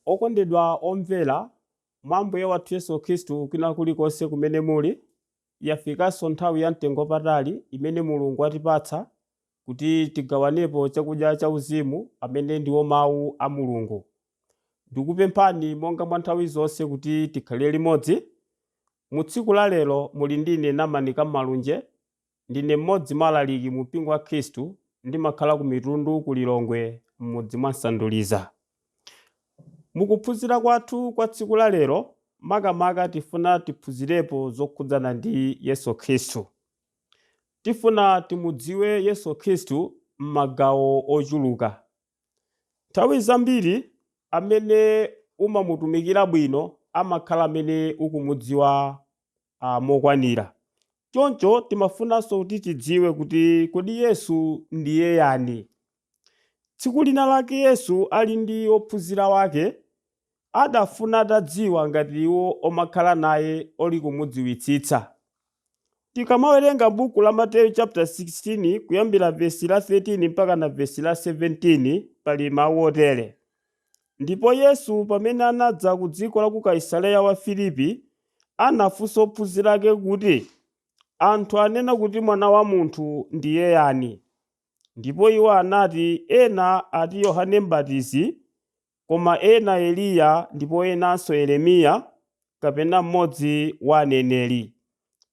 Okondedwa omvera mwa Ambuye wathu Yesu Khristu kwina kulikonse kumene muli, yafikanso nthawi ya mtengo wapatali imene Mulungu watipatsa kuti tigawanepo chakudya cha uzimu amene ndiwo mawu a Mulungu. Ndikupemphani monga mwa nthawi zonse kuti tikhale limodzi. Mu tsiku la lero muli ndine Namani Kammalunje, ndine mmodzi mwa alaliki mu mpingo wa Khristu, ndimakhala ku Mitundu ku Lilongwe m'mudzi mwa Nsanduliza. Mukuphunzira kwathu kwa tsiku la lero, makamaka tifuna tiphunzirepo zokhudzana ndi Yesu Khristu. Tifuna timudziwe Yesu Khristu m'magawo ochuluka. Nthawi zambiri amene umamutumikira bwino amakhala amene ukumudziwa mokwanira. Choncho timafunanso kuti tidziwe kuti kodi Yesu ndiye yani. Tsiku lina lake Yesu ali ndi ophunzira wake adafuna atadziwa ngati iwo omakhala naye oli kumudziwitsitsa. Tikamawerenga buku la Mateyu chapter 16 kuyambira vesi la 13 mpaka na vesi la 17 pali mawu otere. Ndipo Yesu pamene anadza ku dziko la ku Kaisareya wa Filipi, anafunsa ophunzira ake kuti, Anthu anena kuti Mwana wa munthu ndiye yani? Ndipo iwo anati, Ena ati Yohane Mbatizi, koma ena Eliya, ndipo enanso Yeremiya, kapena mmodzi wa aneneri.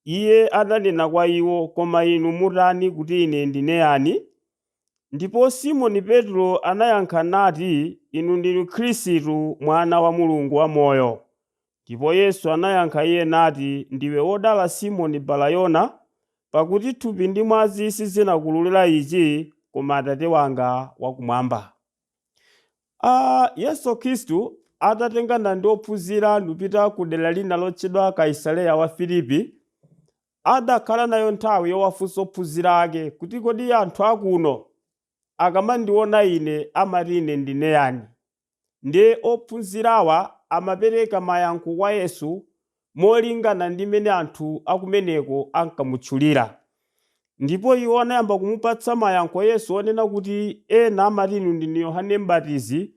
Iye ananena kwa iwo, Koma inu mutani kuti ine ndine yani? Ndipo Simoni Petro anayankha nati, Inu ndinu Khristu, Mwana wa Mulungu wamoyo. Ndipo Yesu anayankha iye nati, Ndiwe wodala Simoni Barayona, pakuti thupi ndi mwazi sizinakuululira ichi, koma Atate wanga wakumwamba. Yesu Khristu atatengana ndi ophunzira ndikupita ku dera lina lotchedwa Kaisareya wa Filipi, adakhala nayo nthawi yowafunsa ophunzira ake kuti kodi anthu akuno akamandiona ine amati ine ndine yani? Ndiye ophunzirawa amapereka mayankho kwa Yesu molingana ndi mmene anthu akumeneko ankamutchulira. Ndipo iwo anayamba kumupatsa mayankho Yesu onena kuti ena amati inu ndinu Yohane Mbatizi,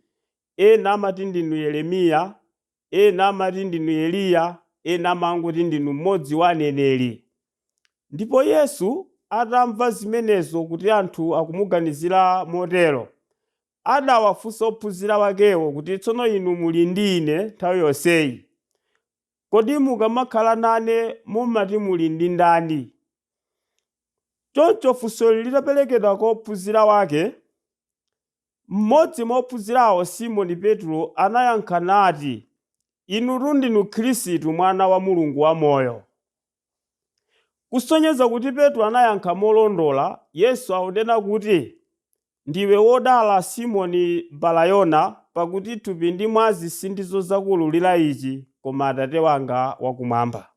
ena amati ndinu Yeremiya, ena amati ndinu Eliya, ena amangoti ndinu mmodzi wa aneneri. Ndipo Yesu atamva zimenezo kuti anthu akumuganizira motero, adawafunsa ophunzira wakewo kuti tsono inu muli ndi ine nthawi yonseyi, kodi mukamakhala nane mumati muli ndi ndani? Choncho funsoli litaperekedwa kwa ophunzira wake, mmodzi mwa ophunzirawo Simoni Petro anayankha nati, Inutu ndinu Khristu Mwana wa Mulungu wamoyo. Kusonyeza kuti Petro anayankha molondola, Yesu akunena kuti, Ndiwe wodala Simoni Barayona, pakuti thupi ndi mwazi sindizo zakuululira ichi, koma Atate wanga wakumwamba.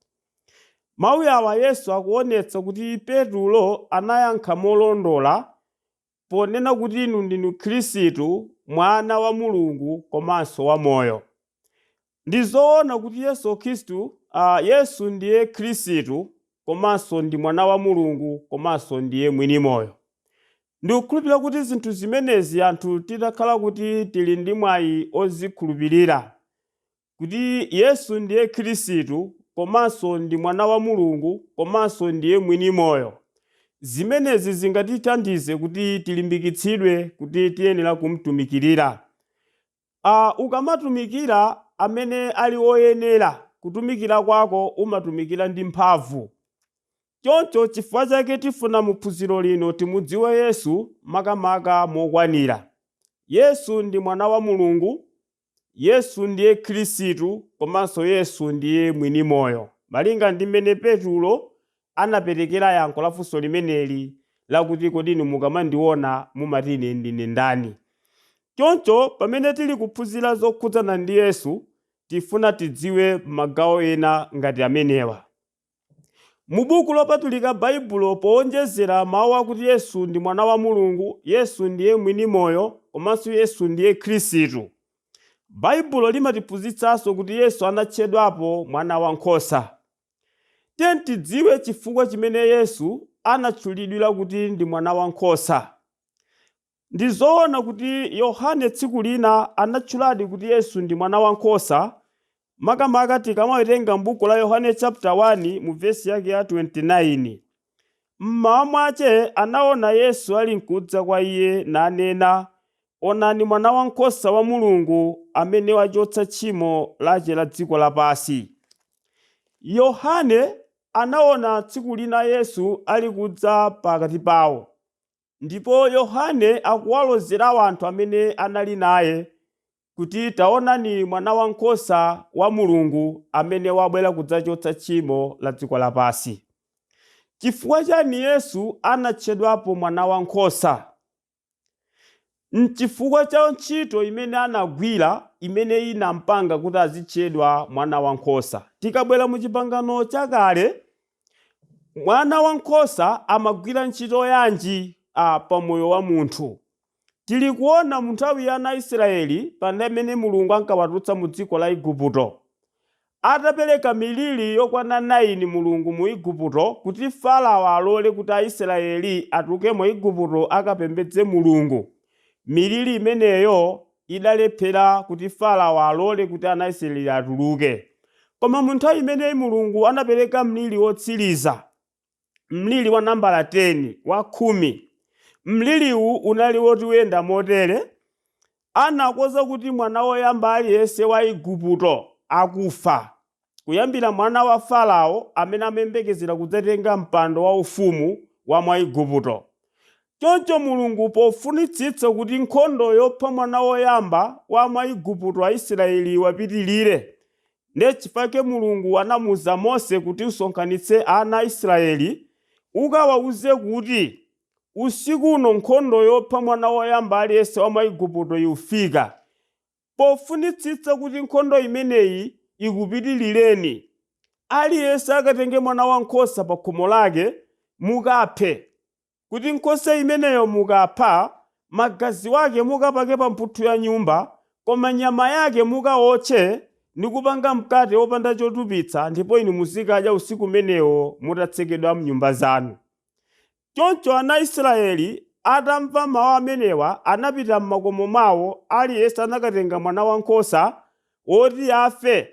Mawu awa Yesu akuonetsa kuti Petulo anayankha molondola ponena kuti inu ndinu Khristu, Mwana wa Mulungu komanso wamoyo. Ndi zoona kuti Yesu Khristu, Yesu ndiye Khristu komanso ndi Mwana wa Mulungu komanso ndiye mwini moyo. Ndikukhulupirira kuti zinthu zimenezi anthu titakhala kuti tili ndi mwayi ozikhulupirira kuti Yesu ndiye Khristu komanso ndi Mwana wa Mulungu komanso ndiye mwini moyo, zimenezi zingatithandize kuti tilimbikitsidwe kuti tiyenera kumtumikirira. Ukamatumikira amene ali oyenera, kutumikira kwako umatumikira ndi mphamvu. Choncho chifukwa chake tifuna mu phunziro lino timudziwe Yesu makamaka mokwanira. Yesu ndi Mwana wa Mulungu, Yesu ndiye Khristu komanso Yesu ndiye mwini moyo. Malinga ndi mmene Petulo anaperekera yankho la funso limeneli lakuti kodi inu mukamandiona mumati ine ndine ndani? Choncho pamene tili kuphunzira zokhudzana ndi Yesu, tifuna tidziwe magawo ena ngati amenewa. Mu buku lopatulika Baibulo, powonjezera mawu akuti Yesu ndi Mwana wa Mulungu, Yesu ndiye mwini moyo, komanso Yesu ndiye Khristu, Baibulo limatiphunzitsanso kuti Yesu anatchedwapo Mwana wankhosa. Tiyeni tidziwe chifukwa chimene Yesu anatchulidwira kuti ndi Mwana wankhosa. Ndi zoona kuti Yohane tsiku lina anatchuladi kuti Yesu ndi Mwana Wankhosa, makamaka tikamawerenga m'buku la Yohane chapter 1 mu vesi yake ya 29. Mmawa mwache anaona Yesu alinkudza kwa iye nanena, Onani Mwana Wankhosa wa Mulungu amene wachotsa tchimo lache la dziko lapansi. Yohane anaona tsiku lina Yesu alikudza pakati pawo. Ndipo Yohane akuwalozera wanthu amene anali naye kuti taonani Mwana Wankhosa wa Mulungu amene wabwera kudzachotsa tchimo la dziko lapansi. Chifukwa chani Yesu anatchedwapo Mwana Wankhosa? Nchifukwa cha ntchito imene anagwira imene inampanga kuti azitchedwa Mwana Wankhosa. Tikabwera mu Chipangano Chakale, mwana wankhosa amagwira ntchito yanji pa moyo wa munthu? Tili kuona mu nthawi ya ana a Israeli pamene Mulungu ankawatulutsa mu dziko la Igupto. Atapereka miliri yokwana 9 Mulungu mu Igupto kuti Farao alole kuti Aisraeli atuluke mu Igupto akapembedze Mulungu, miliri imeneyo idalephera kuti Farao alole kuti ana a Israeli atuluke. Koma mu nthawi imeneyi Mulungu anapereka mliri wotsiriza, mliri wa nambala 10, wa khumi. Mliriwu unali woti uyenda motere, anakonza kuti mwana woyamba aliyense wa Igupto akufa, kuyambira mwana wa Farao amene amayembekezera kudzatenga mpando wa ufumu wa mwa Igupto. Choncho Mulungu pofunitsitsa kuti nkhondo yopha mwana woyamba wa mwa Igupto Aisraeli iwapitirire, ndiye chifukwa Mulungu anamuuza Mose kuti usonkhanitse ana a Israeli ukawauze kuti usiku uno nkhondo yopha mwana woyamba aliyense wa mwa Igupto iufika. Pofunitsitsa kuti nkhondo imeneyi ikupitirireni, aliyense akatenge mwana wankhosa pa khomo lake mukaphe, kuti nkhosa imeneyo mukapha, magazi wake mukapake pa mphuthu ya nyumba, koma nyama yake mukawotche ndi kupanga mkate wopanda chotupitsa, ndipo inu muzikadya usiku umenewo mutatsekedwa m'nyumba zanu. Choncho ana a Israeli atamva mawu amenewa anapita m'makomo mwawo, aliyense anakatenga mwana wankhosa woti afe.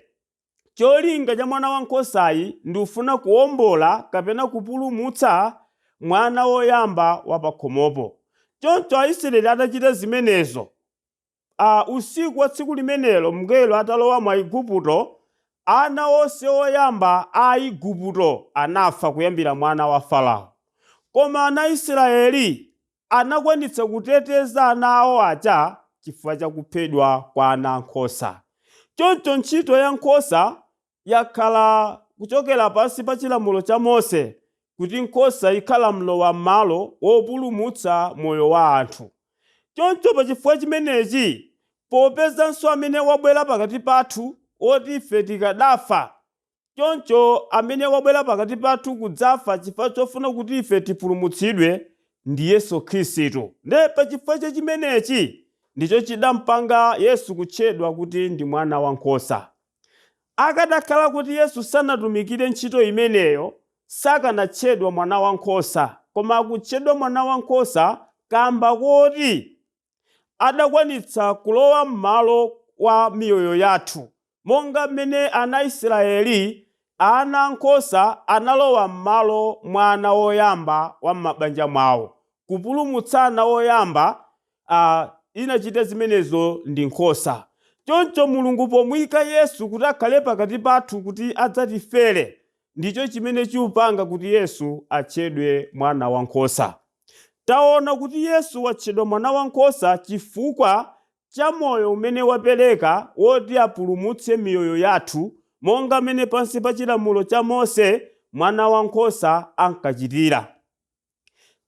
Cholinga cha mwana wankhosayi ndi kufuna kuwombola kapena kupulumutsa mwana woyamba wa pakhomopo. Choncho Aisraeli atachita zimenezo, usiku wa tsiku limenelo mngelo atalowa mu Aigupto, ana onse oyamba a Aigupto anafa kuyambira mwana wa Farao. Koma ana a Israeli anakwanitsa kuteteza ana awo aja chifukwa cha kuphedwa kwa ana ankhosa. Choncho ntchito ya nkhosa yakhala kuchokera pansi pa chilamulo cha Mose kuti nkhosa ikhala mlowam'malo wopulumutsa moyo wa anthu. Choncho pa chifukwa chimenechi, popezanso amene wabwera pakati pathu woti ife tikadafa, choncho amene wabwera pakati pathu kudzafa chifukwa chofuna kuti ife tipulumutsidwe ndi Yesu Khristu. Ndiye pa chifukwa cha chimenechi ndicho chidampanga Yesu kutchedwa kuti ndi Mwana wa Nkhosa. Akadakhala kuti Yesu sanatumikire ntchito imeneyo, sakanatchedwa Mwana wa Nkhosa. Koma akutchedwa Mwana wa Nkhosa kamba koti adakwanitsa kulowa m'malo wa miyoyo yathu, monga mmene ana a Israeli, ana ankhosa analowa m'malo mwa ana woyamba wa m'mabanja mwawo, kupulumutsa ana woyamba. Inachita zimenezo ndi nkhosa. Choncho Mulungu pomuyika Yesu kuti akhale pakati pathu kuti adzatifere, ndicho chimene chiupanga kuti Yesu atchedwe Mwana wa Nkhosa. Taona kuti Yesu watchedwa Mwana wa Nkhosa chifukwa cha moyo umene wapereka woti apulumutse miyoyo yathu, monga mmene pansi pa chilamulo cha Mose mwana wa nkhosa ankachitira.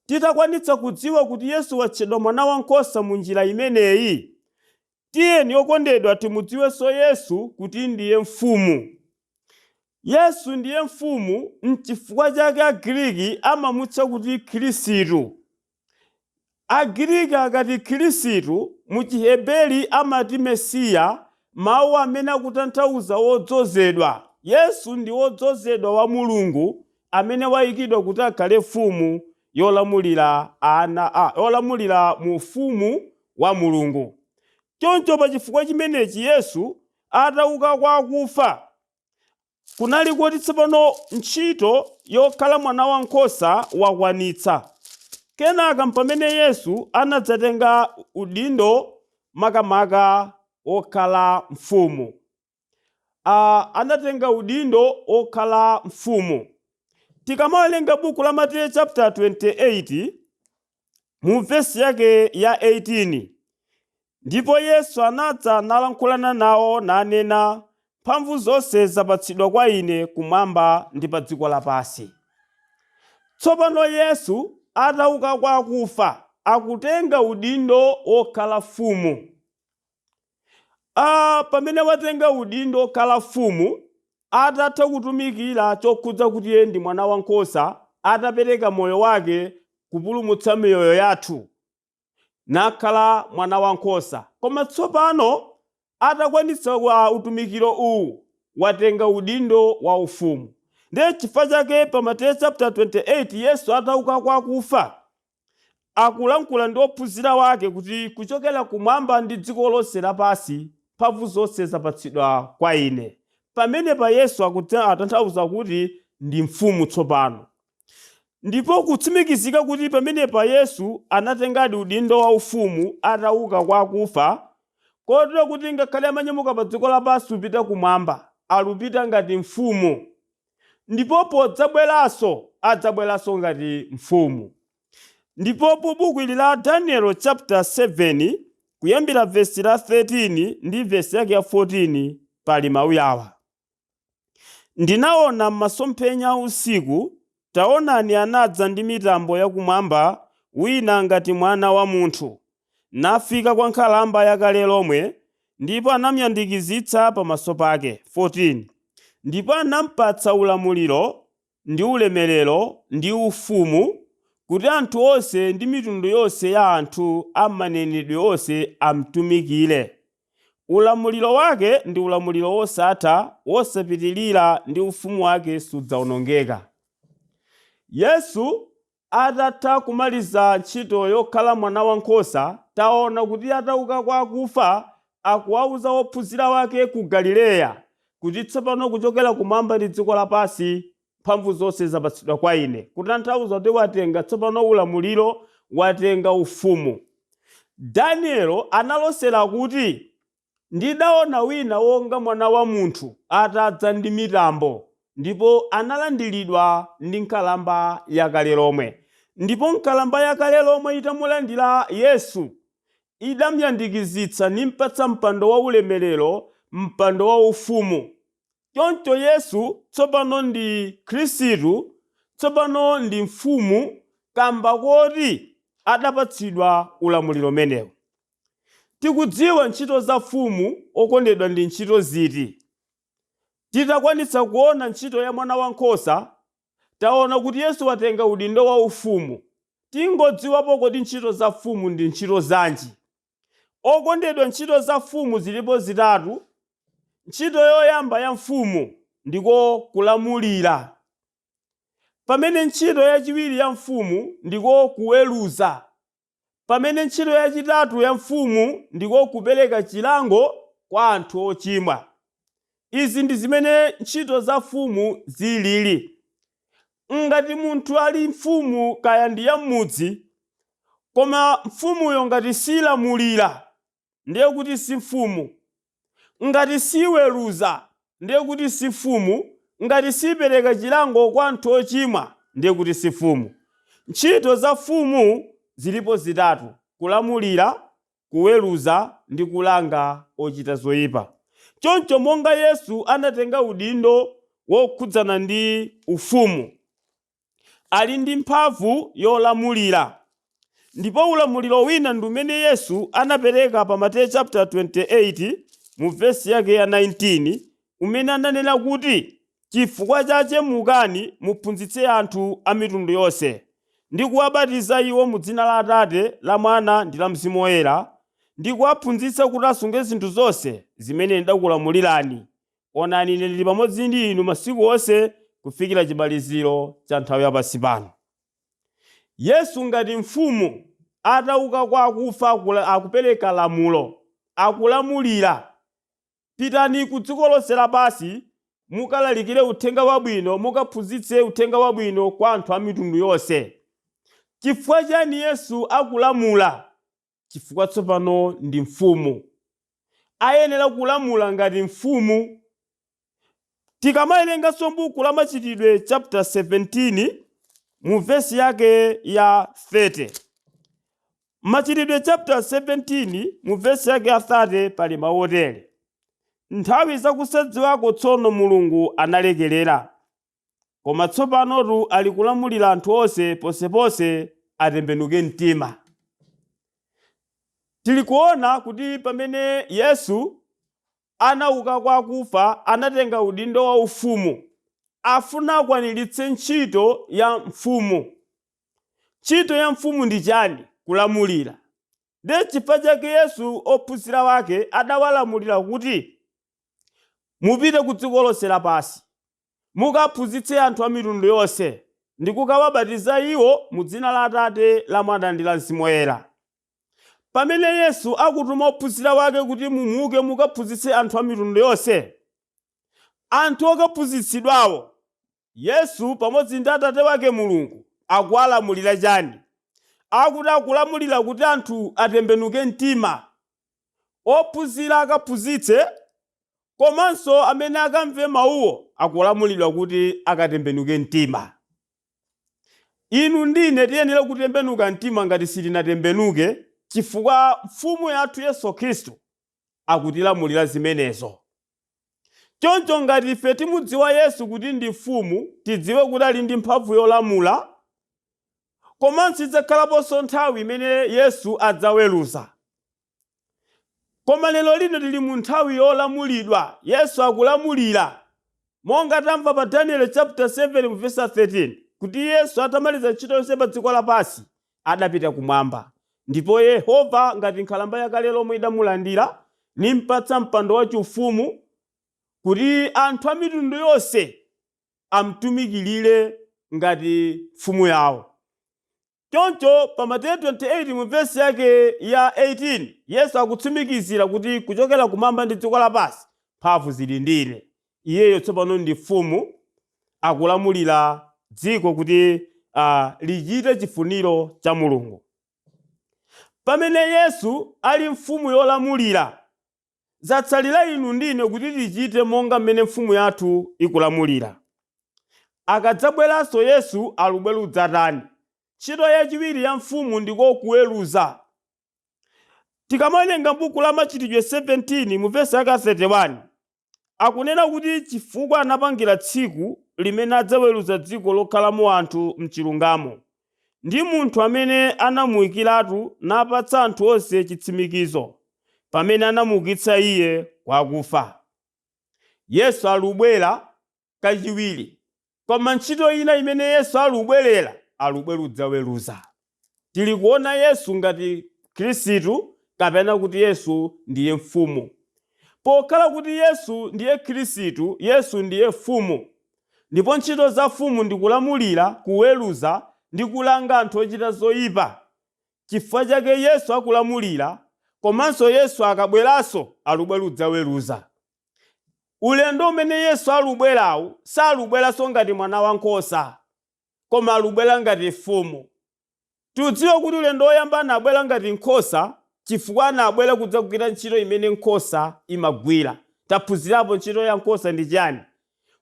Titakwanitsa kudziwa kuti Yesu watchedwa Mwana wa Nkhosa mu njira imeneyi, tiyeni okondedwa timudziwenso Yesu kuti ndiye Mfumu. Yesu ndiye Mfumu, n'chifukwa chake Agiriki amamutcha kuti Khristu. Agiriki akati Khristu, mu Chiheberi amati Mesiya, mawu amene akutanthauza wodzozedwa. Yesu ndi wodzozedwa wa Mulungu amene waikidwa kuti akhale Mfumu yolamulira ana yolamulira mu ufumu wa Mulungu. Choncho pa chifukwa chimenechi Yesu atauka kwa akufa, kunali kuti tsopano ntchito yokhala mwana wankhosa wakwanitsa. Kenaka mpamene Yesu anadzatenga udindo makamaka wokhala mfumu. Anatenga udindo wokhala mfumu. Tikamawerenga buku la Mateyu chapter 28 mu vesi yake ya 18, ndipo Yesu anadza nalankhulana nawo nanena, mphamvu zonse zapatsidwa kwa ine kumwamba ndi pa dziko lapansi. Tsopano Yesu atauka kwa akufa akutenga udindo wokhala mfumu. Pamene watenga udindo wokhala mfumu, atatha kutumikira chokhudza kuti iye ndi mwana wankhosa, atapereka moyo wake kupulumutsa miyoyo yathu, nakhala mwana wankhosa. Koma tsopano atakwanitsa wa utumikiro uwu, watenga udindo wa ufumu. Ndiye chifukwa chake pa Mateyu chapter 28 Yesu atauka kwa akufa akulankhula ndi ophunzira wake kuti kuchokera kumwamba ndi dziko lonse lapansi mphamvu zonse zapatsidwa kwa ine. Pamenepa Yesu atanthauza kuti ndi mfumu tsopano. Ndipo kutsimikizika kuti pamenepa Yesu anatengadi udindo wa ufumu atauka kwa akufa, kotero kuti ngakhale amanyamuka pa dziko lapansi kupita kumwamba, alupita ngati mfumu. Ndipo podzabweranso, adzabweranso ngati mfumu. Ndipo buku ili la Daniel chapter 7 kuyambira vesi la 13 ndi vesi yake ya 14 pali mawu awa. Ndinaona m'masomphenya a usiku, taonani anadza ndi mitambo yakumwamba wina ngati mwana wa munthu, nafika kwa nkhalamba yakale lomwe, ndipo anamuyandikizitsa pamaso pake. 14 ndipo anampatsa ulamuliro ndi ulemerero ndi ufumu, kuti anthu onse ndi mitundu yonse ya anthu a manenedwe onse amtumikire. Ulamuliro wake ndi ulamuliro wosatha, wosapitirira, ndi ufumu wake sudzawonongeka. Yesu atatha kumaliza ntchito yokhala mwana wankhosa, taona kuti atauka kwa akufa, akuwauza ophunzira wake ku Galileya kuti tsopano kuchokera kumwamba ndi dziko lapansi mphamvu zonse zapatsidwa kwa ine. Kutanthauza kuti watenga tsopano ulamuliro, watenga ufumu. Daniel analosera kuti ndidaona wina wonga mwana wa munthu atadza ndi mitambo, ndipo analandiridwa ndi nkhalamba yakale lomwe. Ndipo nkhalamba yakale lomwe itamulandira Yesu, idamuyandikizitsa nimpatsa mpando wa ulemerero, mpando wa ufumu. Choncho Yesu tsopano ndi Khristu, tsopano ndi mfumu, kamba koti adapatsidwa ulamuliro umenewu. Tikudziwa ntchito za mfumu, okondedwa, ndi ntchito ziti? Titakwanitsa kuona ntchito ya mwana wankhosa, taona kuti Yesu watenga udindo wa ufumu. Tingodziwapo kodi ntchito za mfumu ndi ntchito zanji? Okondedwa, ntchito za mfumu zilipo zitatu. Ntchito yoyamba ya mfumu ndiko kulamulira. Pamene ntchito yachiwiri ya mfumu ndiko kuweruza. Pamene ntchito yachitatu ya mfumu ndiko kupereka chilango kwa anthu ochimwa. Izi ndi zimene ntchito za mfumu zilili. Ngati munthu ali mfumu kaya ndi ya m'mudzi, koma mfumuyo ngati silamulira, ndiye kuti si mfumu. Ngati siweruza, ndiye kuti si mfumu. Ngati sipereka chilango kwa anthu ochimwa, ndiye kuti si mfumu. Ntchito za mfumu zilipo zitatu: kulamulira, kuweruza ndi kulanga ochita zoyipa. Choncho monga Yesu anatenga udindo wokhudzana ndi ufumu, ali ndi mphamvu yolamulira. Ndipo ulamuliro wina ndi umene Yesu anapereka pa Mateyu chapter 28 mu vesi yake ya 19, umene ananena kuti chifukwa chache mukani muphunzitse anthu a mitundu yonse, ndi kuwabatiza iwo mu dzina la Atate, la Mwana ndi la Mzimu Woyera, ndi kuwaphunzitsa kuti asunge zinthu zonse zimene ndidakulamulirani. Onani, ine ndili pamodzi ndi inu masiku onse kufikira chimaliziro cha nthawi ya pansi pano. Yesu ngati mfumu atauka kwa akufa akupereka lamulo, akulamulira, pitani ku dziko lonse lapansi mukalalikire uthenga wabwino, mukaphunzitse uthenga wabwino kwa anthu a mitundu yonse. Chifukwa chani Yesu akulamula? Chifukwa tsopano ndi mfumu. Ayenera kulamula ngati mfumu. Tikamawerenganso m'buku la Machitidwe chapter 17 mu vesi yake ya 30. Machitidwe chapter 17 mu vesi yake ya 30 pali mawu otere: Nthawi zakusadziwako tsono Mulungu analekerera, koma tsopanotu ali kulamulira anthu onse ponseponse atembenuke mtima. Tili kuona kuti pamene Yesu anauka kwa akufa anatenga udindo wa ufumu, afuna akwaniritse ntchito ya mfumu. Ntchito ya mfumu ndi chani? Kulamulira. Ndiye chifukwa chake Yesu ophunzira wake adawalamulira kuti mupite ku dziko lonse lapansi, mukaphunzitse anthu a mitundu yonse, ndi kukawabatiza iwo mu dzina la Atate, la Mwana ndi la Mzimu Woyera. Pamene Yesu akutuma ophunzira wake kuti mumuke mukaphunzitse anthu a mitundu yonse, anthu okaphunzitsidwawo, Yesu pamodzi ndi Atate wake Mulungu akuwalamulira chani? Akuti akulamulira kuti anthu atembenuke mtima, ophunzira akaphunzitse, komanso amene akamve mawuwo akulamulidwa kuti akatembenuke mtima. Inu ndi ine tiyenera kutembenuka mtima ngati sitinatembenuke, chifukwa Mfumu yathu Yesu Khristu akutilamulira zimenezo. Choncho ngati ife timudziwa Yesu kuti ndi Mfumu, tidziwe kuti ali ndi mphamvu yolamula, komanso idzakhalaponso nthawi imene Yesu adzaweruza. Koma lero lino tili mu nthawi yolamulidwa. Yesu akulamulira. Monga tamva pa Daniel chapter 7 verse 13 kuti Yesu atamaliza ntchito yonse pa dziko lapansi adapita kumwamba. Ndipo Yehova ngati nkhalamba yakale lomwe idamulandira nimpatsa mpando wachiufumu kuti anthu a mitundu yonse amtumikirire ngati mfumu yawo. Choncho pa Mateyu 28 mu vesi yake ya 18, Yesu akutsimikizira kuti kuchokera kumwamba ndi dziko lapansi mphamvu zili ndi ine. Iyeyo tsopano ndi mfumu, akulamulira dziko kuti lichite chifuniro cha Mulungu. Pamene Yesu ali mfumu yolamulira, zatsalira inu ndi ine kuti tichite monga mmene mfumu yathu ikulamulira. Akadzabweranso Yesu alubwera kudzatani? Ntchito yachiwiri ya mfumu ndiko kuweruza. Tikamawerenga m'buku la Machitidwe 17 mu vesi yake 31, akunena kuti chifukwa anapangira tsiku limene adzaweruza dziko lokhalamo anthu m'chilungamo, ndi munthu amene anamuikiratu napatsa anthu onse chitsimikizo, pamene anamuukitsa iye kwa akufa. Yesu alubwera kachiwiri. Koma ntchito ina imene Yesu alubwerera, alubwera kudzaweruza. Tili kuona Yesu ngati Khristu kapena kuti Yesu ndiye mfumu. Pokhala kuti Yesu ndiye Khristu, Yesu ndiye mfumu. Ndipo ntchito za mfumu ndi kulamulira, kuweruza ndi kulanga anthu ochita zoyipa. Chifukwa chake Yesu akulamulira, komanso Yesu akabweranso alubwera kudzaweruza. Ulendo umene Yesu alubwerawu salubweranso ngati mwana wankhosa, koma alubwera ngati mfumu. Tudziwa kuti ulendo woyamba anabwera ngati nkhosa chifukwa anabwera kudzagwira ntchito imene nkhosa imagwira. Taphunzirapo ntchito ya nkhosa ndi chani?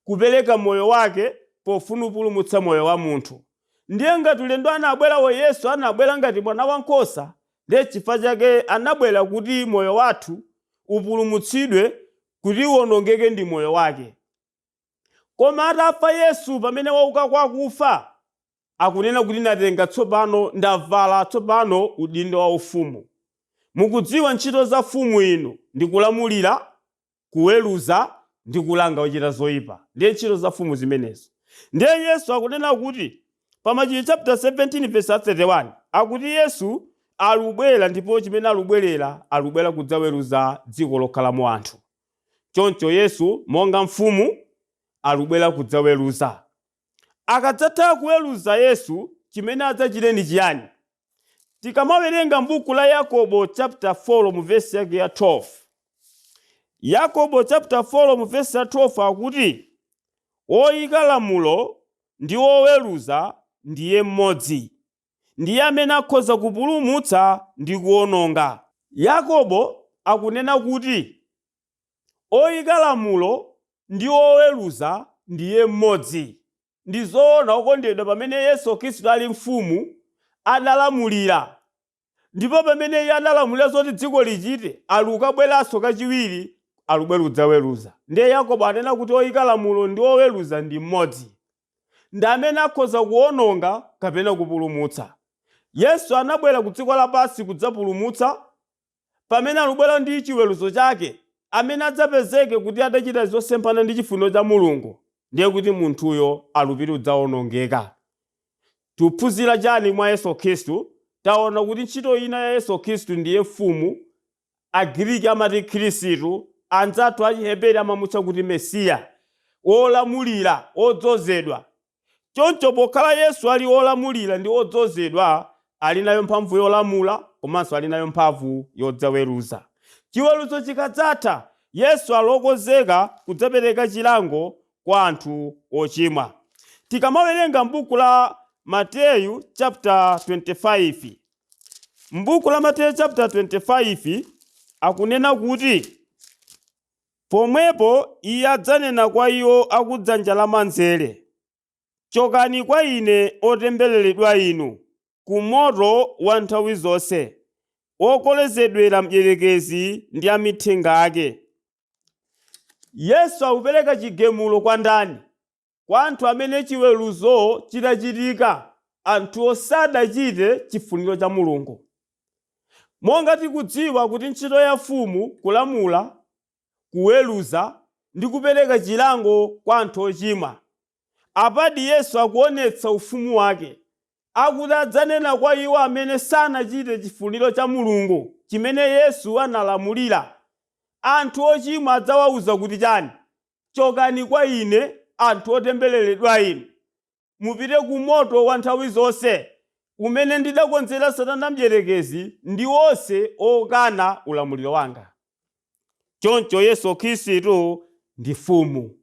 Kupereka moyo wake pofuna kupulumutsa moyo wa munthu. Ndiye ngati ulendo anabwerawo Yesu anabwera ngati mwana wankhosa, ndiye chifukwa chake anabwera kuti moyo wathu upulumutsidwe kuti uwonongeke ndi moyo wake. Koma atafa Yesu pamene wauka kwa akufa, akunena kuti ndatenga tsopano, ndavala tsopano udindo wa ufumu. Mukudziwa ntchito za mfumu inu ndi kulamulira, kuweruza ndi kulanga ochita zoyipa. Ndiye ntchito za mfumu zimenezo. Ndiye Yesu akunena kuti pa Machitidwe chapter 17 verse 31 akuti Yesu alubwera, ndipo chimene alubwerera, alubwera kudzaweruza dziko lokhalamo anthu. Choncho Yesu monga mfumu alubwera kudzaweruza. Akadzatha kuweruza Yesu, Chimene adzachite ndi chiyani? Tikamawerenga m'buku la Yakobo chapter 4 mu vesi yake ya 12, Yakobo chapter 4 mu vesi ya 12 akuti, "Woyika lamulo ndi woweruza ndiye mmodzi, ndiye amene akhoza kupulumutsa ndi kuwononga." Yakobo akunena kuti oyika lamulo ndi woweruza ndiye mmodzi. Ndi zoona, okondedwa, pamene Yesu Khristu ali mfumu adalamulira, ndipo pamene iye adalamulira zoti dziko lichite, ali ukabweranso kachiwiri, alubwera kudzaweruza. Ndiye Yakobo anena kuti oyika lamulo ndi oweruza ndi mmodzi, ndi amene akhoza kuwononga kapena kupulumutsa. Yesu anabwera ku dziko lapansi kudzapulumutsa. Pamene alubwera ndi chiweruzo chake, amene adzapezeke kuti adachita zosemphana ndi chifuniro cha Mulungu, ndiye kuti munthuyo alupita kudzawonongeka. Tikuphunzira chani mwa Yesu Khristu? Taona kuti ntchito ina ya Yesu Khristu ndiye mfumu. Agiriki amati Khristu, anzathu Achiheberi amamutcha kuti Mesiya, wolamulira, wodzozedwa. Choncho pokhala Yesu ali wolamulira ndi wodzozedwa, ali nayo mphamvu yolamula komanso ali nayo mphamvu yodzaweruza. Chiweruzo chikadzatha, Yesu ali wokonzeka kudzapereka chilango kwa anthu ochimwa. Tikamawerenga m'buku la Mateyu chapter 25, m'buku la Mateyu chapter 25 akunena kuti, "Pomwepo iye adzanena kwa iwo akudzanja lamanzere, 'Chokani kwa ine, otembereredwa inu, ku moto wa nthawi zonse, wokonzedwera mdierekezi ndi amithenga ake.'" Yesu akupereka chigemulo kwa ndani? Kwa anthu amene chiweruzo chitachitika, anthuwo sadachite chifuniro cha Mulungu. Monga tikudziwa kuti ntchito ya mfumu kulamula, kuweruza ndi kupereka chilango kwa anthu ochimwa. Apadi Yesu akuonetsa ufumu wake. Akuti adzanena kwa iwo amene sanachite chifuniro cha Mulungu chimene Yesu analamulira. Anthu ochimwa adzawauza kuti chani? "Chokani kwa ine, anthu otembereredwa inu, mupite ku moto wa nthawi zonse, umene ndidakonzera Satana mdierekezi ndi onse okana ulamuliro wanga." Choncho Yesu Khristu ndi mfumu.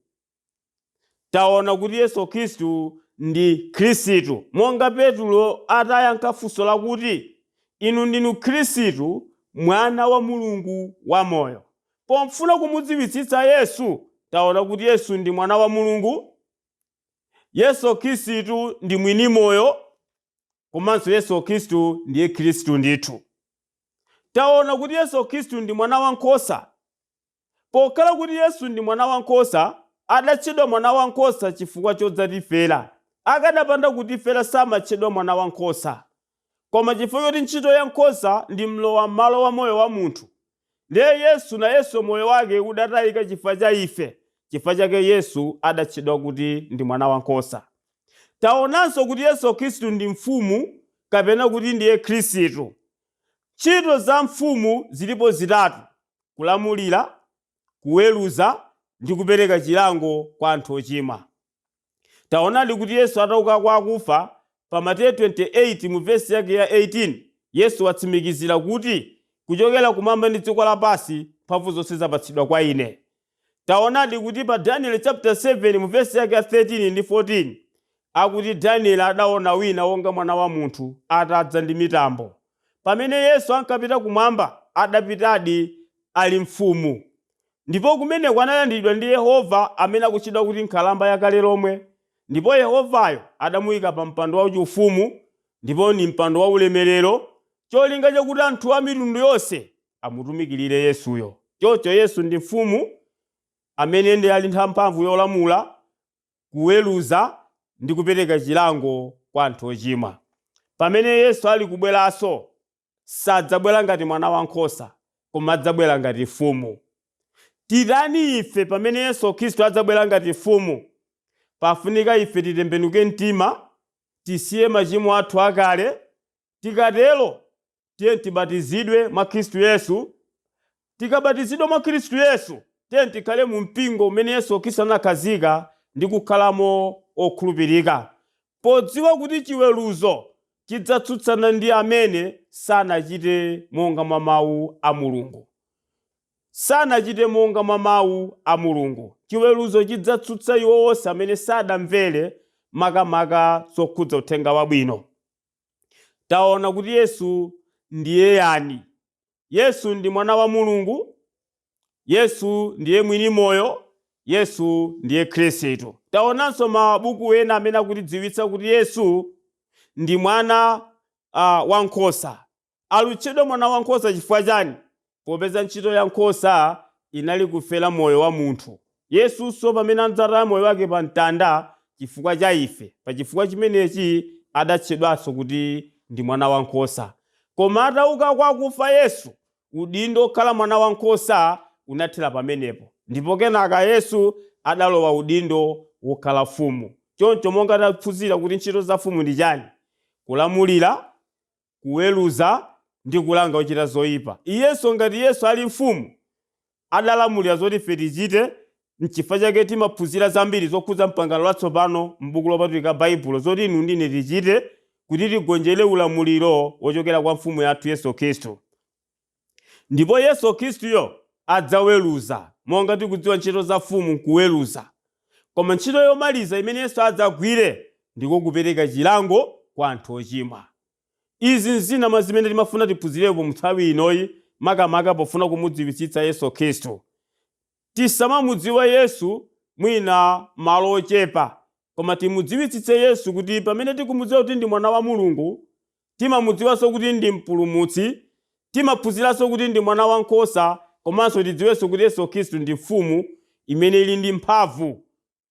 Taona kuti Yesu Khristu ndi Khristu. Monga Petulo atayankha funso lakuti, "Inu ndinu Khristu, Mwana wa Mulungu wamoyo." Pomfuna kumudziwitsitsa Yesu, taona kuti Yesu ndi Mwana wa Mulungu, Yesu Khristu ndi mwini moyo, komanso Yesu Khristu ndiye Khristu ndithu. Taona kuti Yesu Khristu ndi Mwana wankhosa. Pokhala kuti Yesu ndi Mwana wankhosa, adatchedwa Mwana wankhosa chifukwa chodzatifera. Akadapanda kutifera samatchedwa Mwana wankhosa. Koma chifukwa choti ntchito ya nkhosa ndi mlowa m'malo wa moyo wa munthu, ndiye Yesu nayenso moyo wake udatayika chifukwa cha ife, chifukwa chake Yesu adatchedwa kuti ndi Mwana wankhosa. Taonanso kuti Yesu Khristu ndi mfumu kapena kuti ndiye Khristu. Ntchito za mfumu zilipo zitatu: kulamulira, kuweruza ndi kupereka chilango kwa anthu ochimwa. Taonadi kuti Yesu atauka kwa akufa pa Mateyu 28 mu vesi yake ya 18, Yesu watsimikizira kuti, "Kuchokera kumwamba ndi dziko lapansi mphamvu zonse zapatsidwa kwa ine." Taonadi kuti pa Daniel chapter 7 mu vesi yake ya 13 ndi 14 akuti Daniel adaona wina wonga mwana wa munthu atadza ndi mitambo. Pamene Yesu ankapita kumwamba, adapitadi ali mfumu. Ndipo kumeneko analandiridwa ndi Yehova amene akutchedwa kuti Nkhalamba yakale lomwe. Ndipo Yehovayo adamuyika pa mpando wachiufumu, ndipo ndi mpando wa ulemerero, cholinga chakuti anthu a mitundu yonse amutumikirire Yesuyo. Choncho Yesu ndi mfumu amene ndi ali ndi mphamvu yolamula, kuweruza ndi kupereka chilango kwa anthu ochimwa. Pamene Yesu ali kubweranso, sadzabwera ngati mwana wankhosa, koma adzabwera ngati mfumu. Titani ife pamene Yesu Khristu adzabwera ngati mfumu? Pafunika ife titembenuke mtima, tisiye machimo athu akale. Tikatero, tiye tibatizidwe mwa Khristu Yesu. Tikabatizidwa mwa Khristu Yesu, tiye tikhale mu mpingo umene Yesu Khristu anakhazika ndi kukhalamo okhulupirika. Podziwa kuti chiweruzo chidzatsutsana ndi amene sanachite monga mwa mawu a Mulungu. Sanachite monga mwa mawu a Mulungu. Chiweruzo chidzatsutsa iwo onse amene sadamvere makamaka zokhudza uthenga wabwino. Taona kuti Yesu ndiye yani. Yesu ndi mwana wa Mulungu. Yesu ndiye mwini moyo. Yesu ndiye Khristu. Taonanso mabuku ena amene akutidziwitsa kuti Yesu ndi mwana wa nkhosa. Alutchedwa mwana wa nkhosa chifukwa chani? Popeza ntchito ya nkhosa inali kufera moyo wa munthu. Yesunso pamene adzataya moyo wake pa mtanda chifukwa cha ife, pa chifukwa chimenechi adatchedwanso kuti ndi mwana wa nkhosa. Koma atauka kwa akufa Yesu, udindo okhala mwana wa nkhosa unathera pamenepo. Ndipo kenaka Yesu adalowa udindo wokhala mfumu. Choncho monga taphunzira kuti ntchito za mfumu ndi chani? Kulamulira, kuweruza ndi kulanga ochita zoyipa. Iyenso ngati Yesu ali mfumu, adalamulira zoti ife tichite, nchifukwa chake timaphunzira zambiri zokhudza mpangano latsopano m'buku lopatulika Baibulo zoti inu ndi ine tichite kuti tigonjere ulamuliro wochokera kwa mfumu yathu Yesu Khristu. Ndipo Yesu Khristuyo adzaweruza, monga tikudziwa ntchito za mfumu nkuweruza. Koma ntchito yomaliza imene Yesu adzagwire ndiko kupereka chilango kwa anthu ochimwa. Izi nzina mwa zimene timafuna tiphunzirepo mu nthawi inoyi makamaka pofuna kumudziwitsitsa Yesu Khristu. Tisamamudziwe Yesu mwina malo ochepa, koma timudziwitsitse Yesu kuti pamene tikumudziwa kuti ndi mwana wa Mulungu, timamudziwanso kuti ndi mpulumutsi, timaphunziranso kuti ndi mwana wa nkhosa, komanso tidziwenso kuti Yesu Khristu ndi mfumu imene ili ndi mphamvu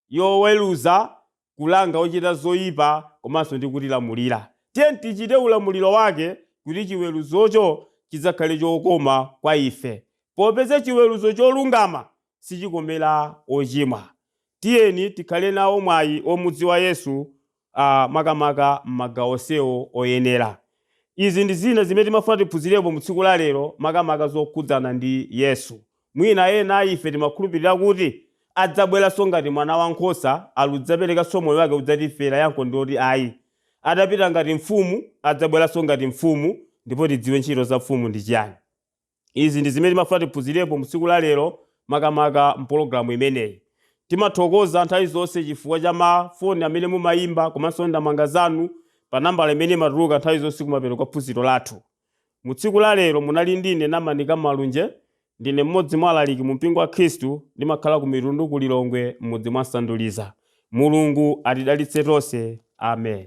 yoweruza, kulanga ochita zoyipa komanso ndi kutilamulira. Tiyeni tichite ulamuliro wake kuti chiweruzocho chidzakhale chokoma kwa ife. Popeza chiweruzo cholungama sichikomera ochimwa. Tiyeni tikhale nawo mwayi omudziwa Yesu makamaka m'magawo onsewo oyenera. Izi ndi zina zimene timafuna tiphunzirepo mu tsiku la lero makamaka zokhudzana ndi Yesu. Mwina ena a ife timakhulupirira kuti adzabweranso ngati mwana wa nkhosa aludzaperekanso moyo wake kudzatifera, yankho ndi loti ayi. Adapita ngati mfumu, adzabweranso ngati mfumu ndipo tidziwe ntchito za mfumu ndi chiyani. Izi ndi zimene timafuna tiphunzirepo mu tsiku la lero makamaka mpologalamu imeneyi. Timathokoza nthawi zonse chifukwa cha mafoni amene mumayimba komanso ndamanga zanu pa nambala imene imatuluka nthawi zonse kumapeto kwa phunziro lathu. Mu tsiku la lero munali ndine Namanika Malunje, ndine mmodzi mwa alaliki mu mpingo wa Khristu, ndimakhala ku Mitundu ku Lilongwe m'mudzi mwa Nsanduliza. Mulungu atidalitse tonse. Amen.